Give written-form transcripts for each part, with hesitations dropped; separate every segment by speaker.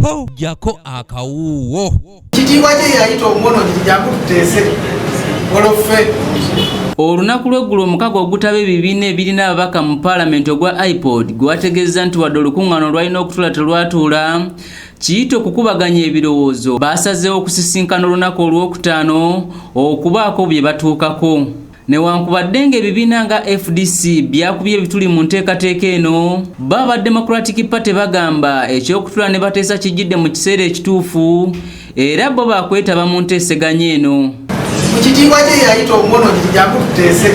Speaker 1: Ho, jjako akawuuwo.
Speaker 2: Kitiibwa kye yayita omwonoonyi nti jangu tuteese olwo ffe.
Speaker 3: Olunaku lw'eggulo, omukago ogutaba ebibiina ebirina ababaka mu paalamenti ogwa IPOD gwategeeza nti wadde olukuŋŋaana olwalina okutuula telwatuula kiyite okukubaganya ebirowoozo, baasazeewo okusisinkana olunaku olwokutaano okubaako bye batuukako. Newankubadde ng'ebibiina nga FDC byakubye ebituli mu nteekateeka eno, bo aba Democratic Party bagamba ekyokutula ne bateesa kijjidde mu kiseera ekituufu era bo baakwetaba mu nteeseganya eno.
Speaker 2: Mu kitiibwa kye yayita omwonoonyi nti jangu tuteese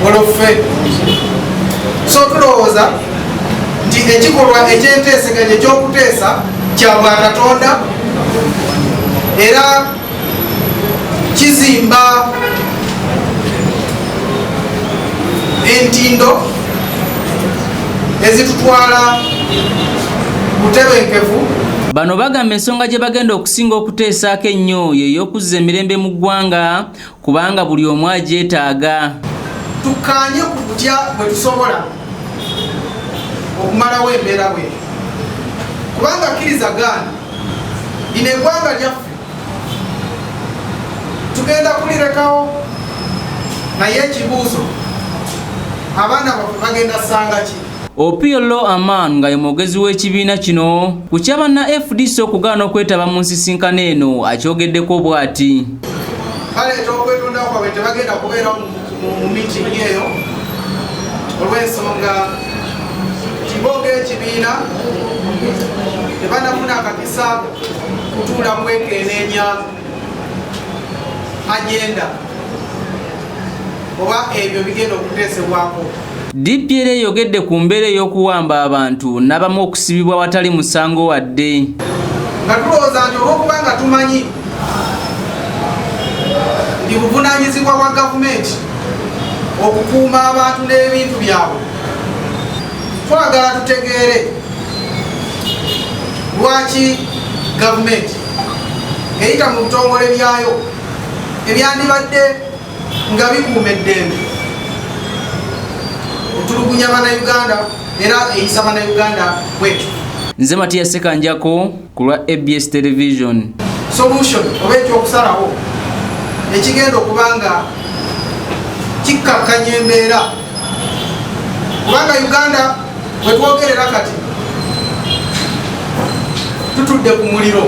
Speaker 2: olwo ffe. So tulowooza nti ekikolwa ekyenteeseganya, ekyokuteesa, kya bwakatonda era kizimba entindo ezitutwala butebenkevu.
Speaker 3: Bano bagamba ensonga gye bagenda okusinga okuteesaako ennyo ye y'okuzza emirembe mu ggwanga, kubanga buli omu agyetaaga.
Speaker 2: Tukkaanye ku butya bwe tusobola okumalawo embeera bwetyo, kubanga kkiriza gaana, lino eggwanga lyaffe tugenda kulirekawo, naye ekibuuzo, abaana baffe bagenda sanga ki?
Speaker 3: Opio Lo Aman nga ye mwogezi w'ekibiina kino, ku kyabanna FDC okugaana okwetaba mu nsisinkano eno akyogeddeko bw'ati.
Speaker 2: Baleeta okwetonda kwabwe, tebagenda kubeerawo mu miitingi eyo olw'ensonga nti bo ng'ekibiina tebanafuna akakisa kutuula kwekeneenya agenda oba ebyo bigenda okuteesebwako.
Speaker 3: DP era eyogedde ku mbeera ey'okuwamba abantu n'abamu okusibibwa watali musango wadde.
Speaker 2: Nga tulowooza nti olw'okuba nga tumanyi nti buvunaanyizibwa bwa gavumenti okukuuma abantu n'ebintu byabwe, twagala tutegeere lwaki gavumenti eyita mu bitongole byayo ebyandibadde nga bikuuma eddembe etulugunya Bannayuganda era eyisa Bannayuganda bwetyo.
Speaker 3: Nze Matiya Sekanjako ku lwa ABS Television.
Speaker 2: Solution oba ekyokusalawo ekigenda okuba nga kikkakkanya embeera, kubanga Uganda wetwogerera kati tutudde ku muliro.